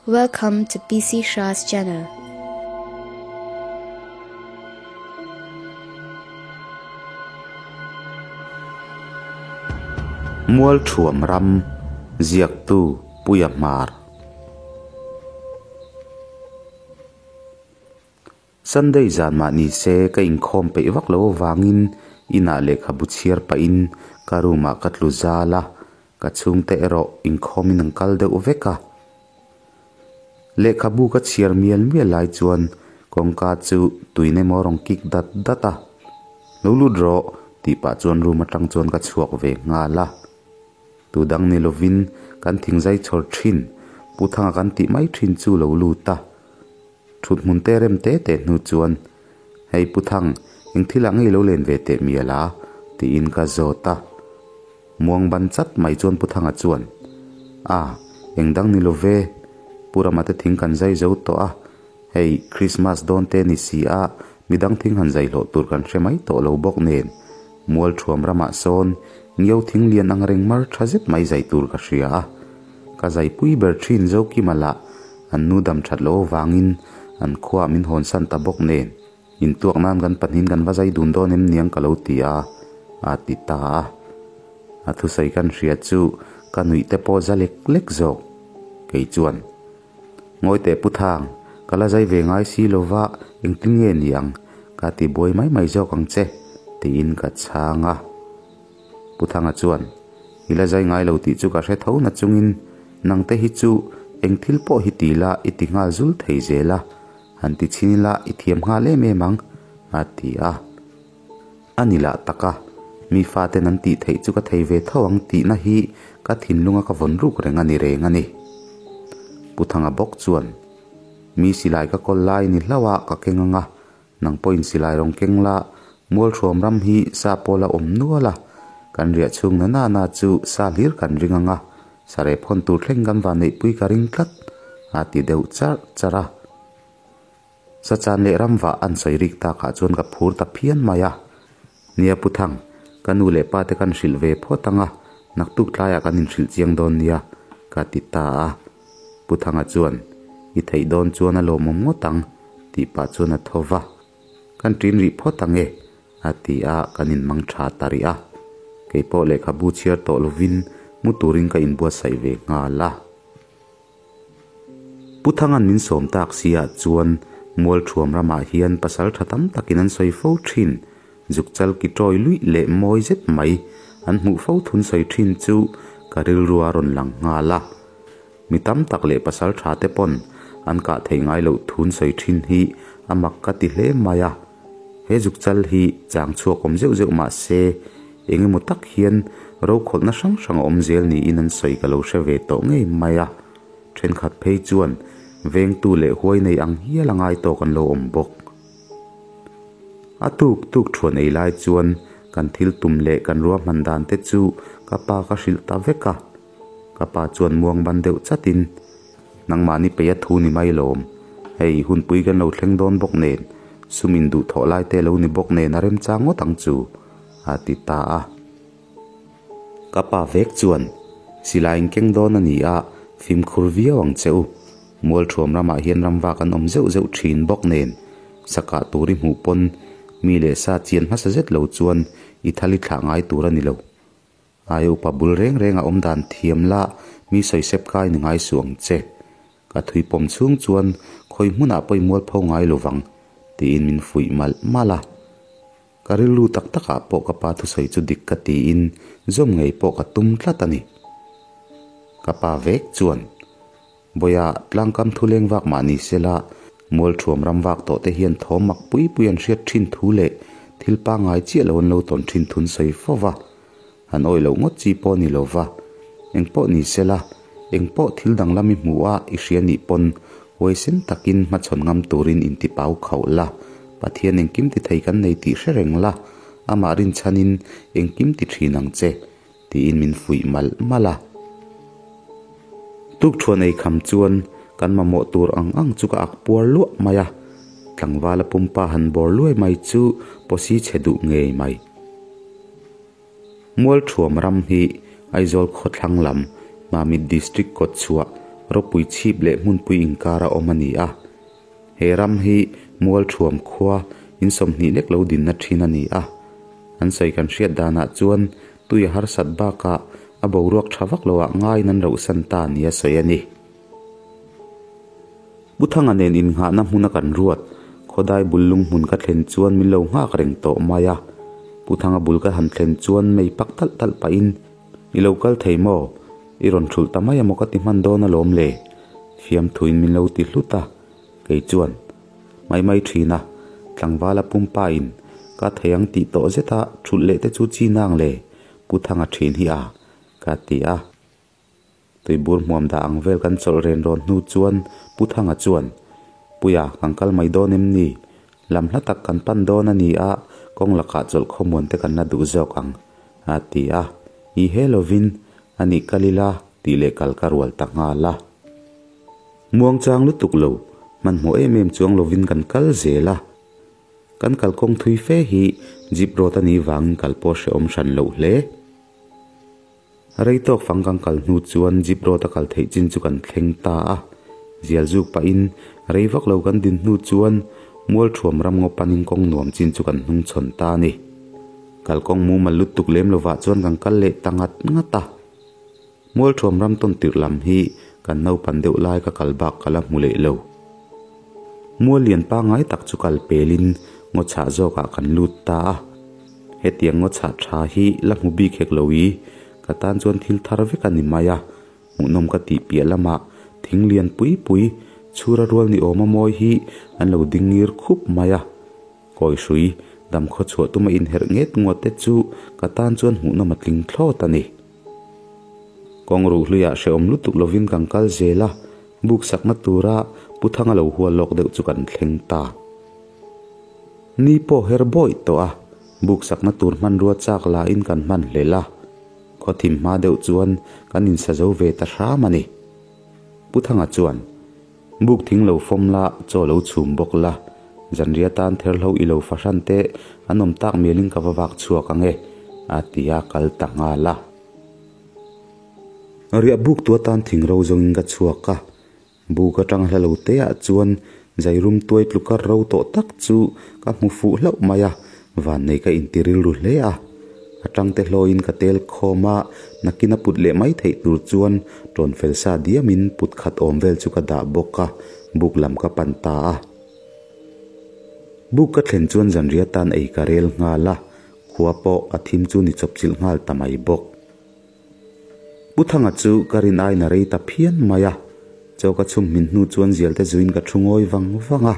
Welcome to PC Shah's channel. Mualthuam ram ziaktu Puia Hmar. Sunday zan mah ni se ka inkhawm peih vak lo avangin inah lehkhabu chhiar pahin ka room ah ka tlu zal a, ka chhungte erawh inkhawmin an kal deuh vek a. Lehkhabu ka chhiar mial mial lai chuan kawngka chu tuin emaw rawn kik dat dat a, Lo lut rawh tih pah chuan room atang chuan ka chhuak ve nghal a. Tu dang ni lovin kan thingzai chhawr thin, Pu Thanga kan tih mai thin chu lo lut a. Thut hmun te rem te te hnu chuan, Hei Pu Thang, eng thil ah ngei lo len ve teh mial a? tiin ka zawt a. Muang ban chat mai chuan Pu Thanga chuan, A, eng dang ni lo ve, Pu Rama te thing kan zai zo tawh a, hei Christmas dawn te ni si a, midang thing han zai hlawh tur kan hre mai tawh lo bawk nen, Mualthuam ramah sawn Ngio thing lian ang reng mar tha zet mai zai tur ka hria a, ka zaipui ber thin Zokima lah An nu dam that loh avangin an khuaah min hawnsan ta bawk nen, intuak nan kan pahnihin kan va zai dun dawn em niang ka lo ti a, a ti ta a. A thusawi kan hria chu ka nuih te pawh za lek lek zawk. Kei chuan, Ngawi teh Pu Thang, ka la zai ve ngai si lova engtin nge ni ang, ka ti buai mai mai zawk ang che, tiin ka chhang a. Pu Thanga chuan, I la zai ngai lo tih chu ka hre tho na chungin nangte hi chu eng thil pawh hi ti la i ti nghal zul thei zel a, han ti chhin ila i thiam nghal em em ang, a ti a. A ni lah tak a, mi faten an tih theih chu ka thei ve tho ang tihna hi ka thinlunga ka vawn ruk reng a ni reng a ni. Pu Thanga bawk chuan, Mi silai ka kawl lai ni hlauh a ka keng ang a, Nang pawhin silai rawn keng la, Mualhruam ram hi sa pawl a awm nual a, kan riah chhung na na na chu sa hlir kan ring ang a, sareh phawn tur thleng kan van neihpui ka ring tlat, a ti deuh charh charh a. Sachan leh ramvah an sawi rik takah chuan ka phur ta phian mai a. Nia Pu Thang, ka nu leh pa te kan hrilh ve phawt ang a, naktuk tlaiah kan inhrilh chiang dawn nia, ka ti ta a. Pu Thanga chuan, I theih dawn chuan a lawmawm ngawt ang, tih pah chuan a tho va. Kan ṭin rih phawt ang e, a ti a, kan inmang ṭha ta rih a. Kei pawh lehkhabu chhiar tawh lovin mu turin ka inbuatsaih ve nghal a. Pu Thanga'n min sawm tak si ah chuan Mualṭhuam ramah hian pasal ṭha tam takin an sawi fo ṭhin. Zukchal ki ṭawi luih leh mawi zet mai an hmuh fo thun sawi ṭhin chu ka rilru a rawn lang nghal a. Mi tam tak leh pasal ṭha te pawn an kah theih ngai loh thun sawi ṭhin hi a mak ka ti hle mai a. He zukchal hi chang chhuak awm zeuh zeuh mah se eng emaw tak hian rokhawlhna hrang hrang a awm zel niin an sawi ka lo hre ve tawh ngei mai a. Ṭhenkhat phei chuan vengtu leh huai nei ang hial a ngai tawk an lo awm bawk. A tuk tuk thuan ei lai chuan kan thil tum leh kan ruahman dan te chu ka pa ka hrilh ta vek a. Ka pa chuan muang ban deuh chatin, Nangmahni peih a thu ni mai lawm. Hei, hunpui kan lo thleng dawn bawk nen, sum induhthawh lai te lo ni bawk nen a remchang ngawt ang chu, a ti ta a. Ka pa vek chuan, Silai in keng dawn a ni a, fimkhur viau ang che u. Mualthuam ramah hian ramvak an awm zeuh zeuh thin bawk nen, sakah tur i hmuh pawn mi leh sa chian hmasa zet lo chuan i thal i thlah ngai tur a ni lo. Ai upa bul reng reng a awm dan thiam la, mi sawisep kai ni ngai suh ang che. Ka thui pawm chhung chuan khawi hmunah pawh i mualpho ngai lo vang, tiin min fuih malh malh a. Ka rilru tak takah pawh ka pa thusawi chu dik ka tiin zawm ngei pawh ka tum tlat a ni. Ka pa vek chuan, Bawiha, tlangkam thu leng vak mah ni sela, Mualthuam ram vak tawh te hian thawm mak pui pui an hriat thin thu leh thil pangngai chiah lo an lo tawn thin thun sawi fo va. Han awih loh ngawt chi pawh ni lo va. Eng pawh ni sela, eng pawh thil danglam i hmuh a i hria nih pawn huaisen takin hmachhawn ngam turin intipau khauh la, Pathian engkim ti thei kan nei tih hre reng la, amah rinchhanin engkim ti thin ang che, tiin min fuih malh malh a. Tukthuan ei kham chuan kan mamawh tur ang ang chu ka ak puar luah mai a, tlangvala pumpa han bawr luai mai chu pawsi chhe duh ngei mai. Mualthuam ram hi Aizawl khawthlang lam Mamit District kawtchhuah Ropui chhip leh hmunpui inkara awm a ni a. He ram hi Mualthuam khua in 20 lek lo dinna thin a ni a. An sawi kan hriat danah chuan tui a harsat bakah a boruak tha vak loah ngaiin an rauhsan ta nia sawi a ni. Pu Thanga nen innghahna hmuna kan ruat, khawdai bul lung hmun ka thlen chuan min lo nghak reng tawh mai a. Pu Thanga bul ka han thlen chuan mei pak talh talh pahin, I lo kal thei maw? I rawn thulh ta mai emaw ka ti hman dawn alawm le? Fiamthuin min lo ti hlut a, kei chuan, Mai mai thin a, tlangvala pumpa in ka thei ang tih tawh zeta thulh leh te chu chi nang le? Pu Thanga thin hi a, ka ti a. Tuibur hmuam dah ang vel kan chawlh ren rawn hnu chuan Pu Thanga chuan, Puia, kan kal mai dawn em ni? Lam hla tak kan pan dawn a ni a, kawng lakah chawlh khawmuan te kan la duh zawk ang, a ti a. I he lovin, a nih kal ila tih leh kal ka rual ta nghal a. Muangchang lutuk lo, hmanhmawh em em chuang lovin kan kal zel a. Kan kalkawng thui fe hi jeep road a nih vangin kal pawh hrehawm hran loh hle. Rei tawk fang kan kal hnu chuan jeep road a kal theih chin chu kan thleng ta a, zial zuk pahin rei vak lo kan din hnu chuan Mualthuam ram ngaw panin kawng nuam chin chu kan hnung chhawn ta a ni. Kalkawng mumal lutuk lem lovah chuan kan kal leh ta ngat ngat a. Mualthuam ram tawn tirh lam hi kan naupan deuh lai ka kal bak ka la hmu leh lo. Mual lian pangngai tak chu kal pelin ngaw chhah zawkah kan lut ta a. Hetiang ngaw chhah tha hi la hmu bik hek lo i, ka tan chuan thil thar vek a ni mai a, hmuhnawm ka tih piah lamah thing lian pui pui chhura rual ni awma mawi hi an lo ding ngir khup mai a. Kawi hrui dam khaw chhuah tuma inherh nget nguat te chu ka tan chuan hmuhnawm a tling thlawt a ni. Kawng ruhluiah hrehawm lutuk lovin kan kal zel a, buk sakna tura Pu Thanga lo hual lawk deuh chu kan thleng ta. Ni pawh her bawih tawh a, buk sakna tur hmanrua chak lahin kan hman hlel a, khaw thim hma deuh chuan kan insa zo ve ta hram a ni. Pu Thanga chuan, Buk thing lo fawm la, chaw lo chhum bawk la, zanriah tan therhlo i lo fahran te an awm tak mialin ka va vak chhuak ang e, a ti a, kal ta nghal a. Riah buk tu atan thing ro zawngin ka chhuak a, Buk atang hla lo te ah chuan zairum tuai tluka ro tawh tak chu ka hmu fuh hlauh mai a, vannei ka inti rilru hle a. A tangte hlawiin ka tel khawm a, nakin a put leh mai theih tur chuan tawn fel sa diamin put khat awm vel chu ka dah bawk a, buk lam ka pan ta a. Buk ka thlen chuan zanriah tan ei ka rel nghal a, khua pawh a thim chu ni chawpchilh nghal ta mai bawk. Pu Thanga chu ka rin aiin a rei ta phian mai a, chaw ka chhum hmin hnu chuan zial te zuiin ka thu ngawi vang vang a.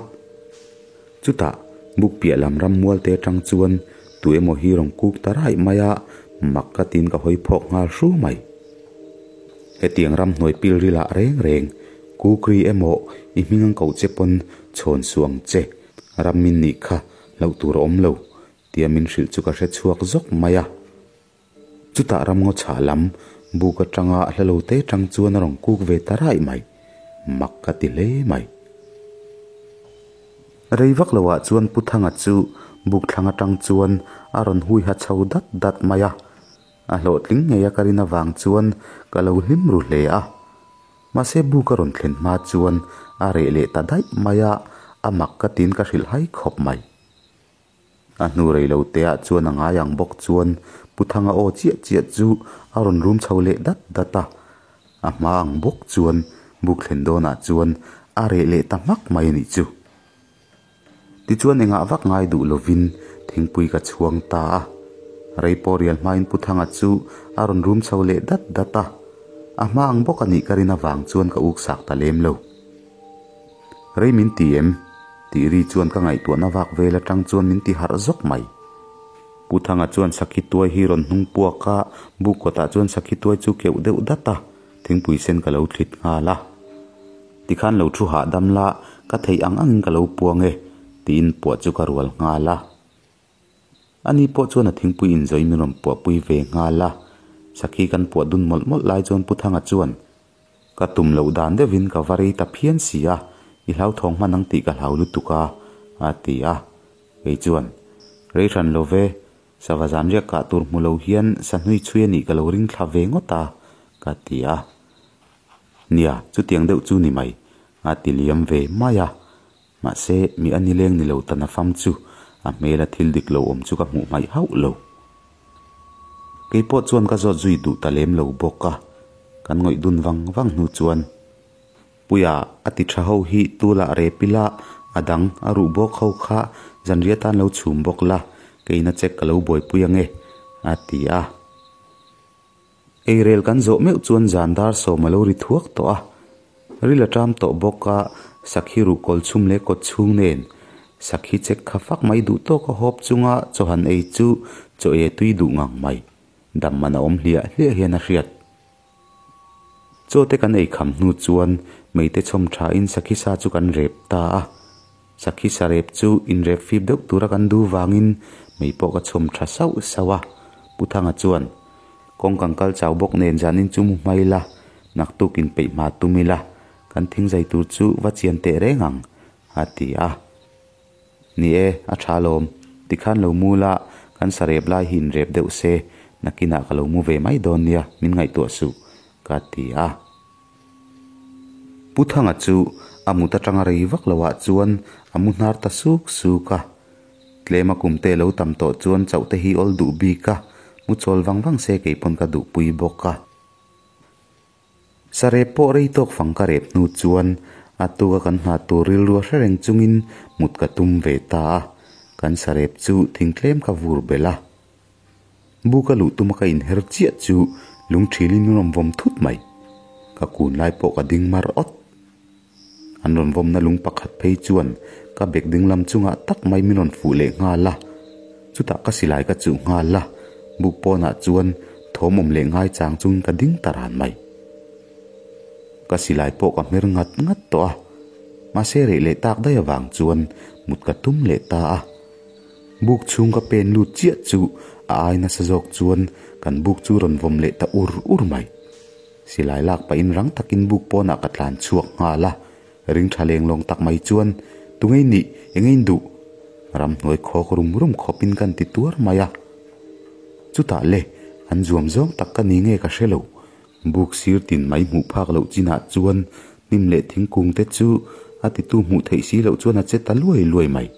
Chutah buk piah lam ram mual te atang chuan tu emaw hi rawn kuk ta raih mai a, mak ka tiin ka hawi phawk nghal hru mai. Hetiang ram hnuai pil rilah reng reng, kukri emaw i hming ang koh che pawn chhawn suh ang che, ram min nih kha hlauh tur a awm lo, tia min hrilh chu ka hre chhuak zawk mai a. Chutah ramngaw chhah lam buk atanga hla lo te tang chuan a rawn kuk ve ta raih mai, mak ka ti hle mai. Rei vak lo ah chuan Pu Thanga chu buk thlang atang chuan a rawn hui ha chho dat dat mai a, a hlawhtling ngei a ka rin avang chuan ka lo hlim ru hle a. Mahse buk a rawn thlen hma chuan a reh leh ta daih mai a, a mak ka tiin ka hrilh hai khawp mai. A hnu rei lo te ah chuan a ngai ang bawk chuan Pu Thanga aw chiah chiah chu a rawn rum chho leh dat dat a. A hma ang bawk chuan buk thlen dawnah chuan a reh leh ta hmak mai a nih chu. Tichuan engah vak ngai duh lovin thingpui ka chhuang ta a. Rei pawh rial hmain Pu Thanga chu a rawn rum chho leh dat dat a. A hma ang bawk a nih ka rin avang chuan ka uksak ta lem lo. Rei min ti em? Tih ri chuan ka ngaihtuahna vak vel atang chuan min ti harh zawk mai. Pu Thanga chuan sakhi tuai hi rawn hnung puak a, buk kawtah chuan sakhi tuai chu keuh deuh dat a, thingpui sen ka lo thlit nghal a. Tikhan lo thu hahdam la, ka theih ang angin ka lo puang e, tiin puah chu ka rual nghal a. Ani pawh chuan a thingpui inzawih min rawn puahpui ve nghal a, sakhi kan puah dun mawlh mawlh lai chuan Pu Thanga chuan, Ka tum loh dan deuhin ka va rei ta phian si a, i hlauthawng hman ang tih ka hlau lutuk a, a ti a. Kei chuan, Rei hran lo ve, sava zan riak kah tur hmu lo hian sahnui chhui a nih ka lo ring thla ve ngawt a, ka ti a. Nia, chutiang deuh chu ni mai, a ti liam ve mai a. Mahse, mi a nileng ni lo ta nafam chu a hmela thil dik lo awm chu ka hmuh hmaih hauh lo. Kei pawh chuan ka zawt zui duh ta lem lo bawk a, kan ngawih dun vang vang hnu chuan, Puia, a ti tha ho hi tulah rep ila, a dang a ruh bawk ho kha zanriah tan lo chhum bawk la, keina check ka lo buaipui ange, a ti a. Eirel kan zawh meuh chuan zan dar sawm a lo ri thuak tawh a, ril a ṭam tawh bawk a, sakhi ruh kawl chhum leh kawt chhung nen sakhi chek kha fak mai duh tawk a hawp chunga chaw han ei chu chaw e tui duh ngang mai, dam man a awm hliah hliah hian a hriat. Chaw te kan ei kham hnu chuan meite chhawm thain sakhi sa chu kan rep ta a, sakhi sa rep chu inrep fip deuh tura kan duh vangin mei pawh ka chhawm tha sauh sauh a, Pu Thanga chuan, Kawng kan kal chau bawk nen zanin chu mu hmai la, naktuk inpeih hma tum ila, kan thingzai tur chu va chian teh reng ang, a ti a. Ni e, a tha alawm. Tikhan lo mu la, kan sa rep lai hi inrep deuh se, nakinah ka lo mu ve mai dawn nia, min ngaihtuah suh, ka ti a. Pu Thanga chu a mut atanga rei vak loah chuan a mu hnar ta suk suk a. Tlema kumte lo tam tawh chuan chauh te hi awl duh bik a, mu chawl vang vang se kei pawn ka duhpui bawk a. Sarep pawh rei tawk fang ka rep hnu chuan a tuka kan hna tur rilru a hre reng chungin mut ka tum ve ta a, kan sarep chu thing tlem ka vur belh a. Bu ka luh tuma ka inher chiah chu lungthilin min rawn vawm thut mai. Ka kun lai pawh ka ding mar awt. An rawn vawmna lung pakhat phei chuan ka bek ding lam chungah tak mai min rawn fuh leh nghal a. Chutah ka silai ka chuh nghal a, buk pawnah chuan thawm awm leh ngai chang chungin ka ding ta ran mai. Ka silai pawh ka hmer ngat ngat tawh a, mahse reh leh tak daih avang chuan mut ka tum leh ta a. Buk chhung ka pen lut chiah chu a ai nasa zawk chuan kan buk chu rawn vawm leh ta ur ur mai. Silai lak pahin rang takin buk pawnah ka tlan chhuak nghal a, ring tha leng lawng tak mai chuan, Tungei nih, eng ein duh? Ramhnuai khawk rum rum khawpin kan ti tuar mai a. Chutah le, an zuam zawng tak ka ni nge ka hre lo. Buk sir tin mai hmuh phak loh chinah chuan hnim leh thingkung te chu a titu hmuh theih si loh chuan a che ta luai luai mai.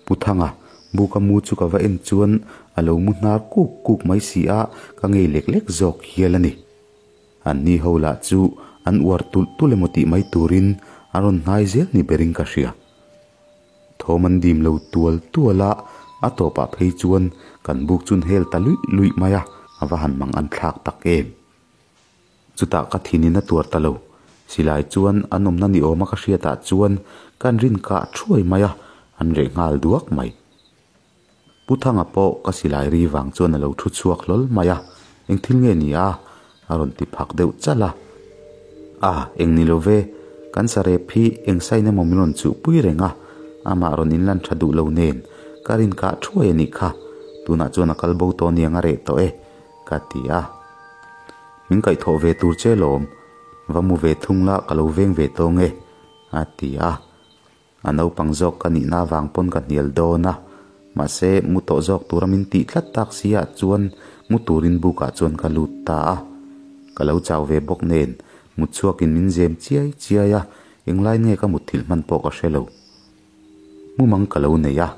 Pu Thanga, buka mu chu ka va en chuan a lo mu hnar kuk kuk mai si a, ka ngei lek lek zawk hial a ni. An ni ho lah chu an uar tulh tulh emaw tih mai turin an rawn hnai zel ni berin ka hria. Thawm an dim lo tual tual a, a tawpah phei chuan kan buk chun hel ta luih luih mai a, a va han mang an thlak tak em. Chutah ka thinin a tuar ta lo. Silai chuan an awmna ni awma ka hriatah chuan ka an rin kah thuai mai a, an reh nghal duak mai. Pu Thanga pawh ka silai ri vang chuan a lo thu chhuak hlawl mai a, Eng thil nge ni a? a rawn ti phak deuh chalh a. A, eng ni lo ve, kan sarep hi eng sain emaw min rawn chuhpui reng a, amah rawn inlan tha duh lo nen ka rin kah thuai a nih kha, tunah chuan a kal bo tawh niang a reh tawh e, ka ti a. Min kaihthawh ve tur che lawm, va mu ve thung la ka lo veng ve tawng e, a ti a. A naupang zawk ka nihna avang pawn ka hnial dawn a, mahse mu tawh zawk tura min tih tlat tak si ah chuan mu turin bukah chuan ka lut ta a. Ka lo chau ve bawk nen, mut chhuakin min zem chiai chiai a, englai nge ka mutthilh hman pawh ka hre lo. Mumang ka lo nei a,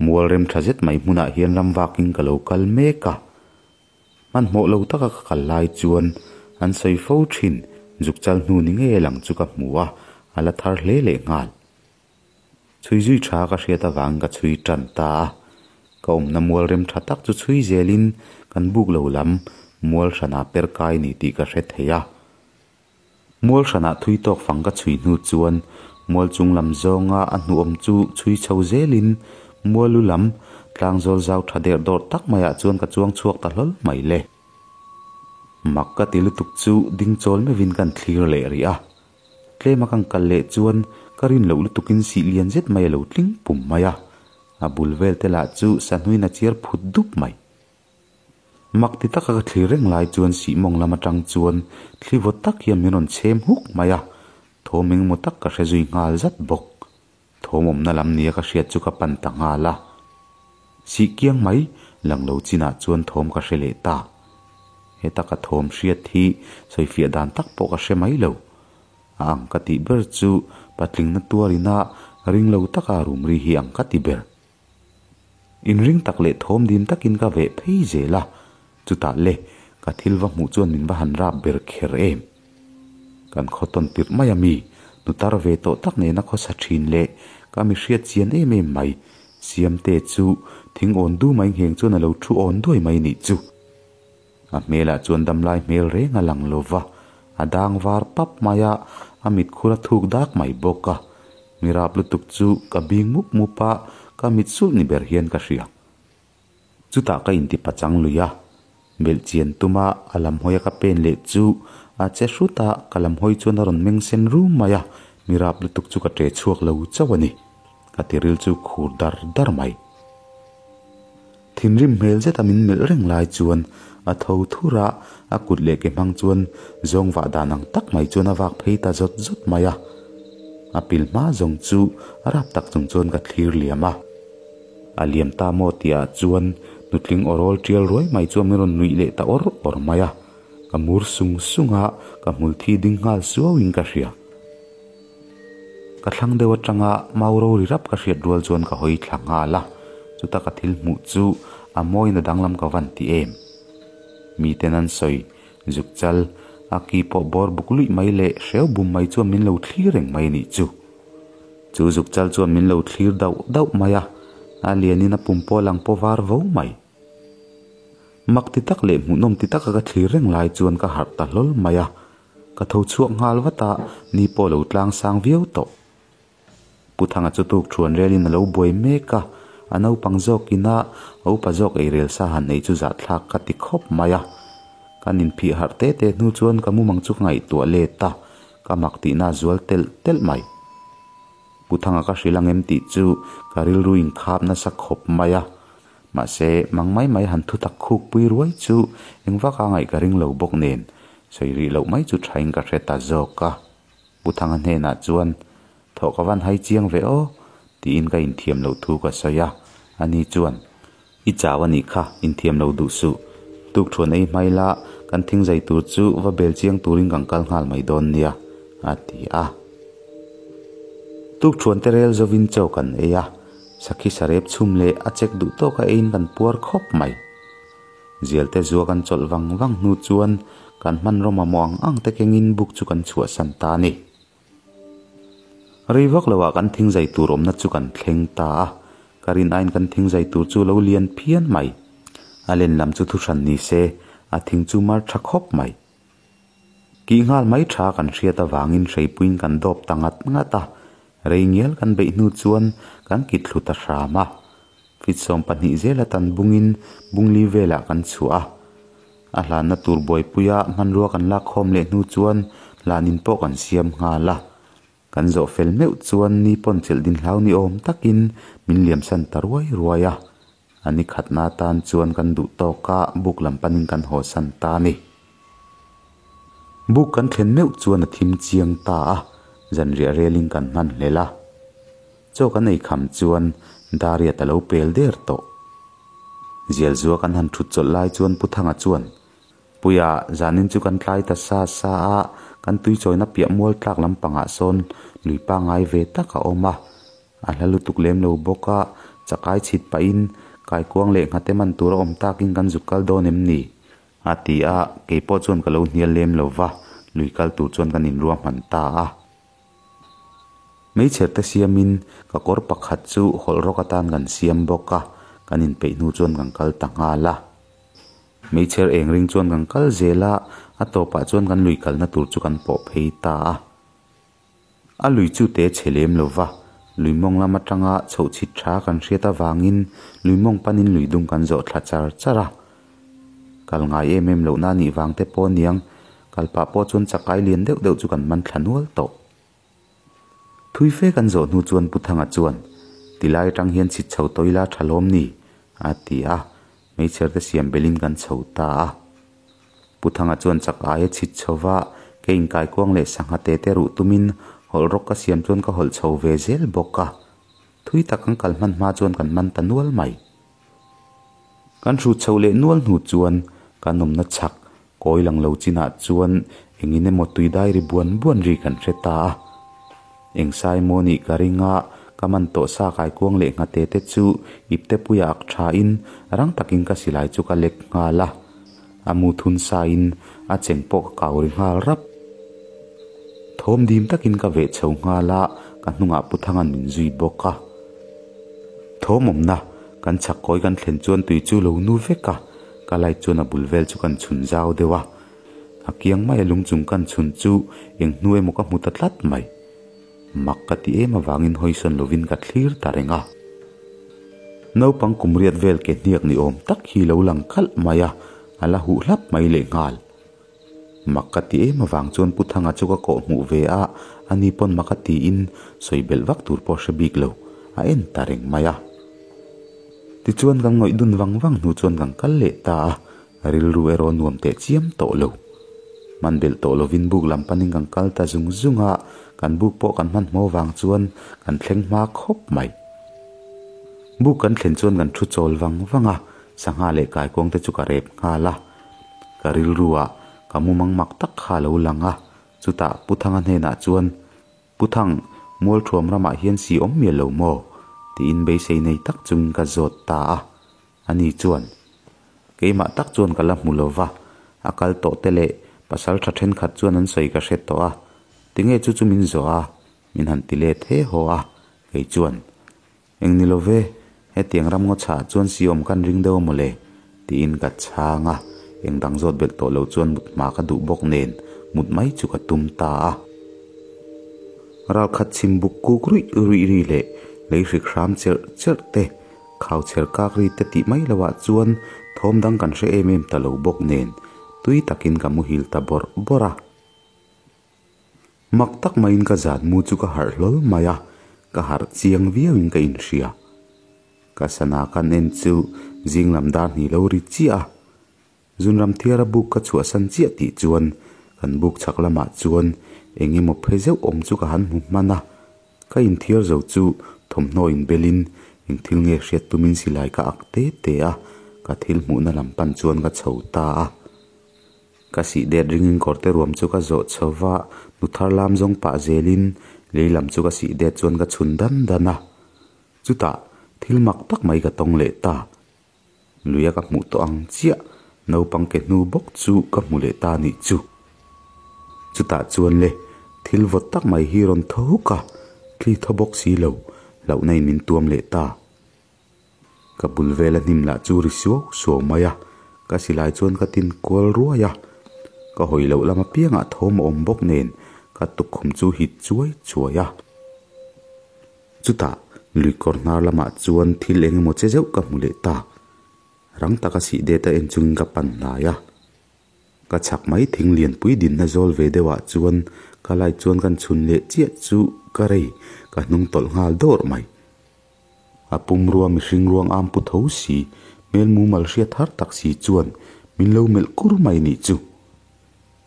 mual rem tha zet mai hmunah hian ram vakin ka lo kal mek a. Hmanhmawh lo taka ka kal lai chuan an sawi fo thin, zuk chal hnu ni ngei lang chu ka hmu a, a la thar hle leh nghal. Chhui zui tha ka hriat avangin ka chhui tan ta a, ka awmna mual rem tha tak chu chhui zelin kan buk lo lam mual hranah per kai ni tih ka hre thei a. Mual hranah thui tawk fang ka chhui hnu chuan mual chung lam zawnga a hnuawm chu chhui chho zelin mual lu lam tlang zawl zau tha der dawr tak maiah chuan ka chuang chhuak ta hlawl mai le. Mak ka ti lutuk chu ding chawl meuhin kan thlir leh rih a. Tlema kan kal leh chuan ka rin loh lutukin sih lian zet mai a lo tling pum mai a, a bul vel te lah chu sahnuin a chiar phut dup mai. Mak ti taka ka thlir reng lai chuan sihmawng lam atang chuan thli vawt tak hian min rawn chhem huk mai a, thawm engemaw tak ka hre zui nghal zat bawk. Thawm awmna lam nia ka hriat chu ka pan ta nghal a. Sih kiang mai lang lo chinah chuan thawm ka hre leh ta. Heta ka thawm hriat hi sawifiah dan tak pawh ka hre mai lo. A ang ka tih ber chu patling na tuarina ring lo taka rum ri hi ang ka ti ber. Inring tak leh thawm dim takin ka veh phei zel a, chutah le ka thil va hmuh chuan min va han rap ber kher em. Kan khaw tawn tirh mai a mi, nu tar ve tawh tak nena khawsa thin leh ka mi hriat chian em em mai, Siamte chu thing awn du mai ngheng chuan a lo thu awn duai mai nih chu. A hmelah chuan damlai hmel reng a lang lo va, a dang var pap mai a, a mit khur a thuk dak mai bawk a. Mi rap lutuk chu ka bing mup mup a, ka mit sulh ni ber hian ka hria. Chutah ka inti pachang lui a, belh chian tuma a lam hawia ka pen leh chu a che hrut a, ka lam hawi chuan a rawn meng sen rum mai a, mi rap lutuk chu ka ṭe chhuak lo chauh a ni. Ka tiril chu khur dar dar mai. Thinrim hmel zeta min melh reng lai chuan a tho thur a, a kut leh ke hmang chuan zawng vah dan ang tak mai chuan a vak phei ta zawt zawt mai a. A pil hma zawng chu a rap tak chung chuan ka thlir liam a. A liam ta maw tih ah chuan nutling awrawl tial ruai mai chuan min rawn nuih leh ta awr awr mai a. Ka mur sung sung a, ka hmul thi ding nghal suau in ka hria. Ka thlang deuh atanga mau ro ri rap ka hriat rual chuan ka hawi thla nghal a, chuta ka thil hmuh chu a mawiin a danglam ka van ti em. Miten an sawi, zuk chal, a ki pawh bawr buk luih mai leh hreu bum mai chuan min lo thlir reng mai a nih chu. Chu zuk chal chuan min lo thlir dauh dauh mai a, a lianin a pum pawh a lang paw var vo mai. Mak ti tak leh hmuhnawm ti taka ka thlir reng lai chuan ka harh ta hlawl mai a, Ka tho chhuak nghal vat a, ni pawh lo tlang sang viau tawh. Pu Thanga chu tuk thuan relin a lo buai mek a, a naupang zawkin a a upa zawk eirel sa han ei chu zahthlak ka ti khawp mai a. Kan inphih harh te te hnu chuan ka mumang chu ka ngaihtuah let a, ka mak tihna a zual telh telh mai. Pu Thanga ka hrilh ang em tih chu ka rilru inkhap nasa khawp mai a. Mahse, mang mai mai han thu tak khuk pui ruai chu eng vaka ngaih ka ring lo bawk nen, sawi rih loh mai chu thain ka hre ta zawk a. Pu Thanga hnenah chuan, Thawh ka van hai chiang ve aw, tiin ka inthiam loh thu ka sawi a. Ani chuan, I chau a nih kha, inthiam lo duh suh. Tukthuan ei hmai la, kan thing zai tur chu va bel chiang turin kan kal nghal mai dawn nia, a ti a. Tukthuan te rel zovin chaw kan ei a. Sakhi sarep chhum leh a chek duh tawka eiin kan puar khawp mai. Zialte zua kan chawlh vang vang hnu chuan kan hmanraw mamawh ang ang te kengin buk chu kan chhuahsan ta a ni. Rei vak loah kan thingzai tur awmna chu kan thleng ta a, ka rin aiin kan thingzai tur chu lo lian phian mai. A len lam chu thuhran ni se, a thing chu mar tha khawp mai. Kih nghal mai tha kan hriat avangin hreipuiin kan dawp ta ngat ngat a, rei ngial kan beih hnu chuan kan kit thlu ta hram a. Fit 12 zela tan bungin bungli velah kan chhuah a. A hlanna tur buaipuia hmanrua kan lak khawm leh hnu chuan hlanin pawh kan siam nghal a. Kan zawh fel meuh chuan ni pawn chelh din hlau ni awm takin min liamsan ta ruai ruai a. A ni khatna atan chuan kan duh tawk a, buk lam panin kan haw san ta a ni. Buk kan thlen meuh chuan a thim chiang ta a, zanriah relin kan hman hlel a. Chaw kan ei kham chuan Dariat a lo pel der tawh. Zialzua kan han thut chawlh lai chuan Pu Thanga chuan, Puia, zanin chu kan tlai ta sa sa a, kan tui chawina piah mual tlak lampangah sawn lui pangngai ve tak a awm a. A hla lutuk lem lo bawk a, chakai chhit pahin kaikuang leh nghate man tur a awm takin kan zuk kal dawn em ni? A ti a, kei pawh chuan ka lo hnial lem lo va, lui kal tur chuan kan inruahman ta a. Hmeichher te siamin ka kawr pakhat chu hawlh rawk atan kan siam bawk a, kan inpeih hnu chuan kan kal ta nghal a. Hmeichher eng ring chuan kan kal zel a, a tawpah chuan kan lui kalna tur chu kan pawh phei ta a. A lui chu te chhe lem lo va, lui mawng lam atanga chhoh chhit tha kan hriat avangin lui mawng panin lui dung kan zawh thla char char a. Kal ngai em em lohna a nih vang te pawh aniang, kal pah pawh chuan chakai lian deuh deuh chu kan man thla nual tawh. Thui fe kan zawh hnu chuan Pu Thanga chuan, Tilai atang hian chhit chho tawh ila tha lawm ni? a ti a, hmeichher te siam belin kan chho ta a. Pu Thanga chuan chak aia chhit chho va, ke inkaikuang leh sangha te te ruh tumin hawlh rawk ka siam chuan ka hawlh chho ve zel bawk a. Thui tak an kal hman hma chuan kan man ta nual mai. Kan hrut chho leh nual hnu chuan kan awmna chhak. Kawi lang lo chinah chuan engin emaw tui dai ri buan buan ri kan hre ta a. Eng sai maw nih ka ring a, ka man tawh sa kaikuang leh nghate te chu ipte puia ak tha in rang takin ka silai chu ka lek nghal a. A mu thun sa in a cheng pawh ka kau ri nghal rap. Thawm dim takin ka veh chho nghal a, ka hnungah Pu Thanga'n min zui bawk a. Thawm awmna kan chhak kawi kan thlen chuan tui chu lo nu vek a, ka light chuan a bul vel chu kan chhun zau deuh a. A kiang mai a lung chung kan chhun chu eng hnu emaw ka hmu ta tlat mai. Mak ka ti em avangin hawisawn lovin ka thlir ta reng a. Naupang kum riat vel ke hniak ni awm tak hi lo lang khalh mai a, a la huh hlap mai lehnghal. Mak ka ti em avang chuan Pu Thanga chu ka kawh hmuh ve a, ani pawn mak a tiin sawi belh vak tur pawh hre bik lo, a en ta reng mai a. Tichuan kan ngawih dun vang vang hnu chuan kan kal leh ta a, rilru erawh nuam teh chiam tawh lo. Hman belh tawh lovin buk lam panin kan kal ta zung zung a, kan buk pawh kan hmanhmawh vang chuan kan thleng hma khawp mai. Buk kan thlen chuan kan thu chawl vang vang a, sangha leh kaikuang te chu ka rep nghal a. Ka rilru ah ka mumang mak tak kha a lo lang a, chutah Pu Thanga hnenah chuan, Pu Thang, Mualthuam ramah hian si awm mial lo maw? tiin beisei nei tak chungin ka zawt ta a. Ani chuan, Keimah tak chuan ka la hmu lo va, a kal tawh te leh pasal tha thenkhat chuan an sawi ka hre tawh a, tinge chu chu min zawh a, min han ti let he haw a, kei chuan, Eng ni lo ve, hetiang ram ngaw chhah chuan si awm kan ring deuh a mawle, tiin ka chhang a, eng dang zawt belh tawh lo chuan mut hma ka duh bawk nen mut mai chu ka tum ta a. Ralkhat chhim buk kuk ruih ruih ri leh lei hrik hram cherh cherh te, khau chher kak ri te tih mai loh ah chuan thawm dang kan hre em em ta lo bawk nen tui takin ka muhil ta bawrh bawrh a. Mak tak maiin ka zan mu chu ka harh hlawl mai a, ka harh chiang viauin ka inhria. Ka sana kan en chu zing lam dar hnih lo ri chiah a, Zunram thiara buk ka chhuahsan chiah tih chuan kan buk chhak lamah chuan eng emaw phe zeuh awm chu ka han hmu hman a, ka inthiar zo chu thawmhnaw inbelin eng thil nge hriat tumin silai ka ak te te a, ka thil hmuhna lam pan chuan ka chho ta a. Ka sih det ringin kawrte ruam chu ka zawh chho va, nu thar lam zawng pah zelin lei lam chu ka sih det chuan ka chhun dan dan a. Chutah thil mak tak mai ka tawng leh ta. Luia ka hmuh tawh ang chiah, naupang ke hnu bawk chu ka hmu leh ta nih chu. Chutah chuan le, thil vawt tak mai hi rawn thaw huk a, thli thaw bawk si lo, hlauhna in min tuam leh ta. Ka bul vela hnim lah chu ri suau suau mai a, ka silai chuan ka tin kual ruai a, ka hawi loh lam apiangah thawm a awm bawk nen ka tukkhum chu hit chuai chuai a. Chutah lui kawr hnar lamah chuan thil eng emaw che zeuh ka hmu leh ta. Rang taka sih det a en chungin ka pan hnai a. Ka chhak mai thing lianpui dinna zawl ve deuhah chuan ka light chuan kan chhun leh chiah chu ka rei ka hnung tawlh nghal dawrh mai. A pumrua mihring ruang am pu tho si, hmel mumal hriat har tak si chuan min lo melh kur mai nih chu.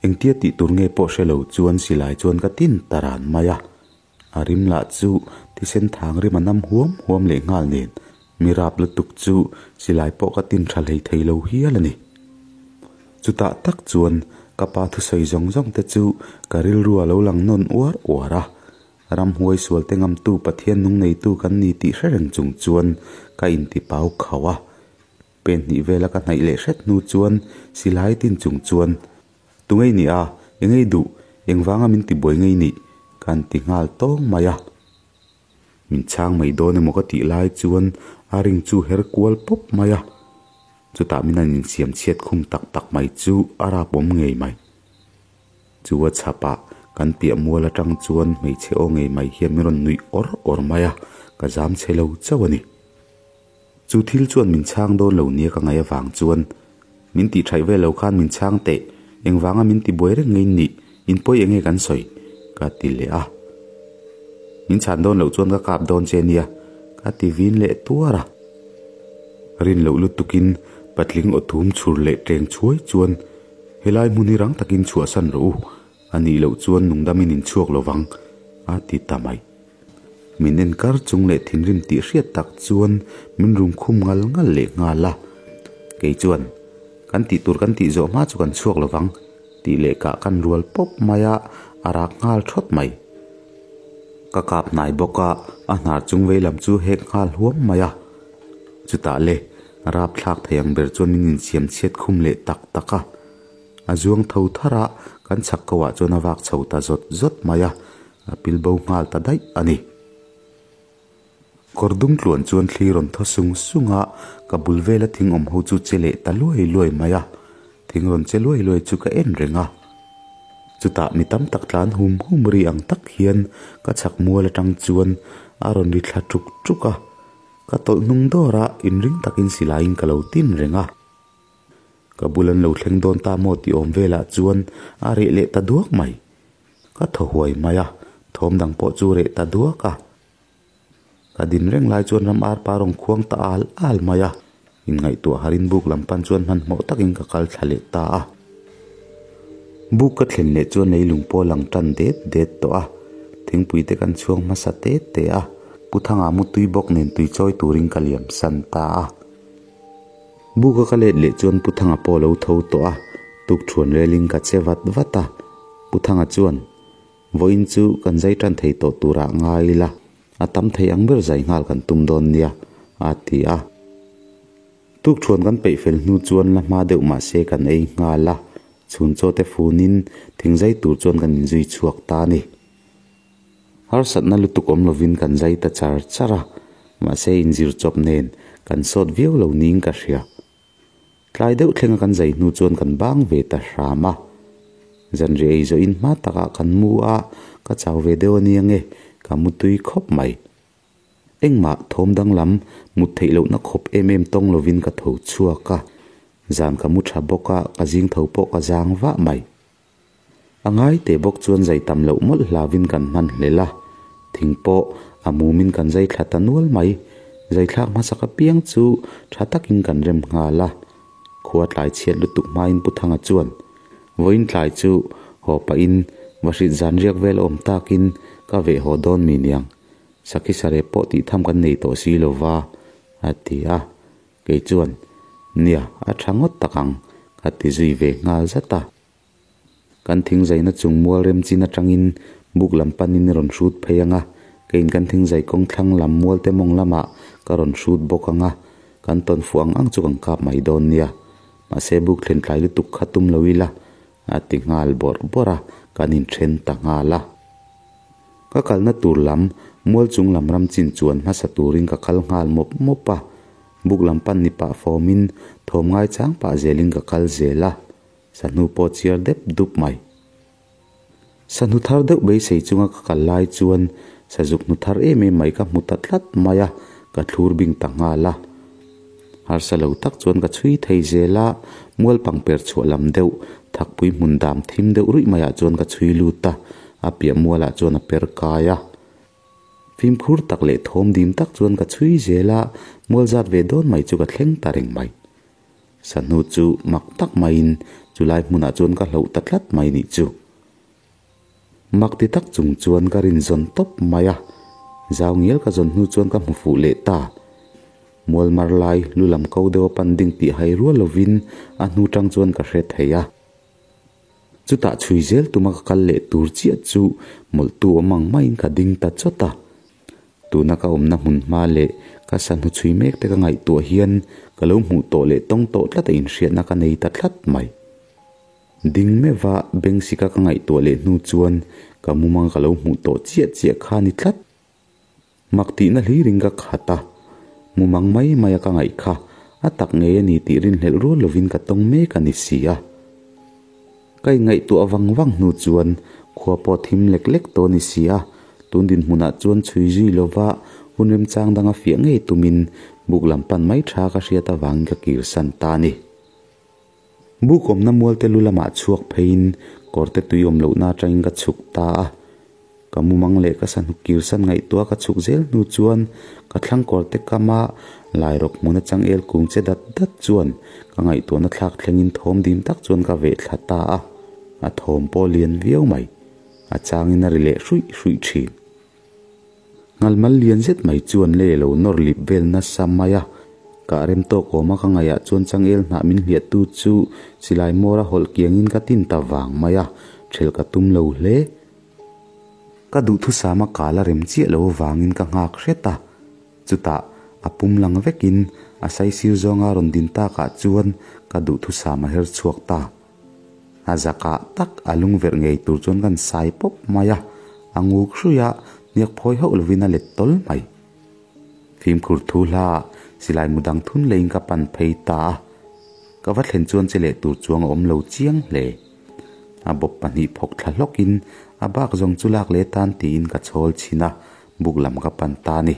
Engtia tih tur nge pawh hre lo chuan silai chuan ka tin ta ran mai a. A rim lah chu thisen thang rim a nam huam huam leh nghal nen mi rap lutuk chu silai pawh ka tin tha hlei thei lo hial a ni. Chutah tak chuan ka pa thusawi zawng zawng te chu ka rilru a lo lang nawn uar uar a. Ramhuai sual te ngamtu Pathian nung neitu kan ni tih hre reng chung chuan ka inti pau khauh a. Pen hnih vela ka hnaih leh hret hnu chuan silai tin chung chuan, Tu ngei ni a, i ngei duh, engvanga min ti buai ngei nih? ka han ti nghal tawng mai a. Min chhang mai dawn emaw ka tih lai chuan a ring chu her kual pawp mai a. Chutah min han insiam chhiat khum tak tak mai chu a rapawm ngei mai. Chu a chhapah kan piah mual atang chuan hmeichhe aw ngei mai hian min rawn nuih awr awr mai a, ka zam chhe lo chauh a ni. Chu thil chuan min chhang dawn lo nia ka ngaih avang chuan min tih thaih vel lo khan min chhang teh, engvanga min ti buai reng ngei nih, in pawi enge kan sawi? ka ti leh a. Min chhan dawn loh chuan ka kap dawn che nia, ka ti vin leh tuar a. Rin loh lutukin patling aw thum chhur leh teng chhuai chuan helai hmun hi rang takin chhuahsan rawh u, a nih loh chuan nungdamin in chhuak lovang, a ti ta mai. Min en kar chung leh thinrim tih hriat tak chuan min rum khum ngal ngal leh nghal a. Kei chuan, Kan tih tur kan tih zawh hma chu kan chhuak lovang tih leh kah kan rual pawp mai a, a rak nghal thawt mai. Ka kap hnai bawk a, a hnar chung vei lam chu hek nghal huam mai a. Chutah le, rapthlak thei ang ber chuan min insiam chhiat khum leh tak tak a. A zuang tho thar a, kan chhak ko ah chuan a vak chho ta zawt zawt mai a, a pil bo nghal ta daih a ni. Kawr dum tluan chuan thli rawn thaw sung sung a, ka bul vela thing awm ho chu che leh ta luai luai mai a, thing rawn che luai luai chu ka en reng a. Chutah mi tam tak tlan hum hum ri ang tak hian ka chhak mual atang chuan a rawn ri thla tuk tuk a, ka tawlh hnung dawr a, inring takin silaiin ka lo tin reng a. Ka bul an lo thleng dawn ta maw tih awm velah chuan a reh leh ta duak mai. Ka thaw huai mai a, thawm dang pawh chu reh ta duak a. Ka din reng lai chuan ram arpa rawn khuang ta al al mai a, inngaihtuah harin buk lam pan chuan hmanhmawh takin ka kal thla leh ta a. Buk ka thlen leh chuan leilung pawh a lang tan det det tawh a, thingpui te kan chhuang hmasa te te a, Pu Thanga mutui bawk nen tui chawi turin ka liam san ta a. Buka ka let leh chuan Pu Thanga pawh a lo tho tawh a, tukthuan relin ka che vat vat a. Pu Thanga chuan, Vawiin chu kan zai tan thei tawh turah ngai ila, a tam thei ang ber zai nghal kan tum dawn nia, a ti a. Tukthuan kan peih fel hnu chuan la hma deuh mah se kan ei nghal a, chhun chaw te funin thing zai tur chuan kan inzui chhuak ta a ni. Harsatna lutuk awm lovin kan zai ta char char a, mahse inzir chawp nen kan sawt viau lo niin ka hria. Tlai deuh thlenga kan zai hnu chuan kan bang ve ta hram a. Zanriah ei zawhin hma takah kan mu a, ka chau ve deuh a nia nge, ka mu tui khawp mai. Engmah thawm danglam mut theih lohna khawp em em tawng lovin ka tho chhuak a, zan ka mu tha bawk a, ka zing tho pawh ka zang vah mai. A ngai teh bawk chuan zai tam loh mawlh hlauin kan hman hlel a, thing pawh a mumin kan zai thla ta nual mai. Zai thlak hmasak apiang chu tha takin kan rem nghal a. Khua tlai chhiat lutuk hmain Pu Thanga chuan, Vawiin tlai chu haw pahin vahrit zan riak vel awm takin ka veh haw dawn mi niang, sakhi sarep pawh tih tham kan nei tawh si lo va, a ti a. Kei chuan, Nia, a tha ngawt tak ang, ka ti zui ve nghal zat a. Kan thingzaina chung mual rem chin atangin buk lam panin i rawn hrut phei ang a, keiin kan thingzai kawng thlang lam mual te mawng lamah ka rawn hrut bawk ang a, kan tawn fuh ang ang chu kan kap mai dawn nia. Mahse buk thlen tlai lutuk kha tum lo ila, a ti nghal bawrh bawrh a, kan inthen ta nghal a. Ka kalna tur lam mual chung lam ram chin chuan hmasa turin ka kal nghal mawp mawp a, buk lam pan ni pah fawmin thawm ngaichang pah zelin ka kal zel a. Sahnu pawh chiar dep dup mai. Sahnu thar deuh beisei chunga ka kal lai chuan sazuk hnu thar em em mai ka hmu ta tlat mai a, ka thlur bing ta nghal a. Harsa lo tak chuan ka chhui thei zel a, mual pangper chhuah lam deuh, thakpui hmun dam thim deuh ruih maiah chuan ka chhui lut a, a piah mualah chuan a per kai a. Fimkhur tak leh thawm dim tak chuan ka chhui zel a, mual zat ve dawn mai chu ka thleng ta reng mai. Sahnu chu mak tak maiin chulai hmunah chuan ka hloh ta tlat mai nih chu. Mak ti tak chung chuan ka rin zawn tawp mai a, zau ngial ka zawn hnu chuan ka hmu fuh leh ta. Mual mar lai lu lam ko deuh a pan ding tih hai rual lovin a hnu tang chuan ka hre thei a. Chutah chhui zel tuma ka kal leh tur chiah chu mawlhtu awm ang maiin ka ding ta chawt a. Tuna ka awmna hmun hma leh ka sahnu chhui mek te ka ngaihtuah hian ka lo hmuh tawh leh tawng tawh tlat a inhriatna ka nei ta tlat mai. Ding meuha Bengsika ka ngaihtuah leh hnu chuan ka mumang ka lo hmuh tawh chiah chiah kha ni tlat. Mak tihna hlirin ka khat a, mumang mai maia ka ngaih kha a tak ngei a ni tih rinhlelh rual lovin ka tawng mek a ni si a. Ka inngaihtuah vang vang hnu chuan khua pawh thim lek lek tawh a ni si a, tun dinhmunah chuan chhui zui lova hun remchang danga fiah ngei tumin buk lam pan mai tha ka hriat avangin ka kirsan ta a ni. Buk awmna mualte lu lamah chhuak pheiin kawrte tui awm lohna atangin ka chhuk ta a. Ka mumang leh ka sahnuk kirsan ngaihtuah ka chhuk zel hnu chuan ka thlang kawrte kama Lairawk hmun atang el kung che dat dat chuan ka ngaihtuahna thlak thlengin thawm dim tak chuan ka veh thla ta a, a thawm pawh lian viau mai. A changin a ri leh hruih hruih thin. Ngalmal lian zet mai chuan lei a lo nawr lip vel nasa mai a. Kah rem tawk awma ka ngaihah chuan changel hnah min hliahtu chu silai hmawr a hawlh kiangin ka tin ta vang mai a, thelh ka tum lo hle. Ka duhthusama kal a rem chiah lo avangin ka nghak hret a, chutah a pum lang vekin a saisir zawnga rawn din takah chuan ka duhthusam a her chhuak ta. A zakah tak a lungverh ngei tur chuan kan sai pawp mai a, a nguk hruih a, hniak phawi hauh lovin a let tawl mai. Fimkhur thu hla silai mu dang thun leiin ka pan phei ta a, ka va thlen chuan che leh tur chuang a awm lo chiang hle. A bawp pahnih phawk thla hlawkin a bak zawng chu lak leh tan tiin ka chhawl chhin a, buk lam ka pan ta a ni.